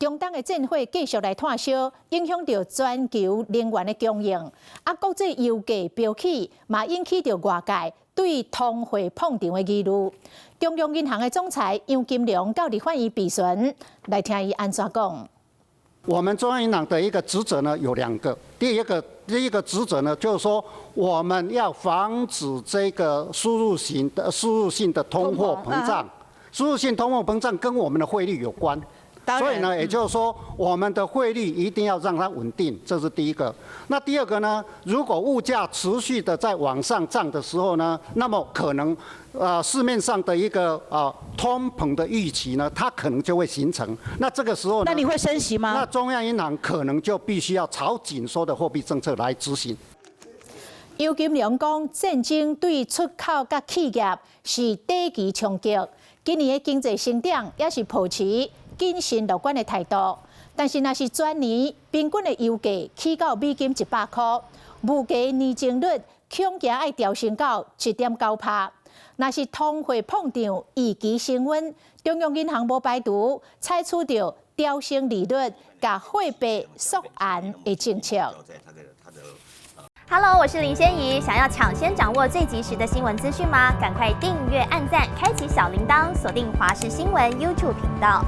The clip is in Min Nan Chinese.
中東的戰火繼續來湠燒，影響著全球能源的供應。啊，國際油價飆起，嘛引起著外界對通貨膨脹的疑慮。中央銀行的總裁楊金龍到立法院備詢，來聽伊按怎講。我們中央銀行的一個職責呢有兩個，第一個職責呢，就是說我們要防止這個輸入性的通貨膨脹，輸入性通貨膨脹跟我們的匯率有關，所以呢，也就是說我們的匯率一定要讓它穩定，這是第一個。那第二個呢，如果物價持續的在往上漲的時候呢，那麼可能市面上的一個通膨的預期呢，它可能就會形成。那這個時候，那你會升息嗎？那中央銀行可能就必須要朝緊縮的貨幣政策來執行。楊金龍講，戰爭對出口佮企業是短期衝擊，今年的經濟成長也是抱持謹慎樂觀的態度。但是，若是全年平均的油價起到美金100箍，物價年增率恐驚愛調升到1.9趴。若是通貨膨脹預期升溫，中央銀行無排除採取著調升利率、共貨幣縮絚的政策。 Hello，我是林仙怡，想要搶先掌握最及時的新聞資訊嗎？趕快訂閱、按讚、開啟小鈴鐺，鎖定華視新聞 YouTube 頻道。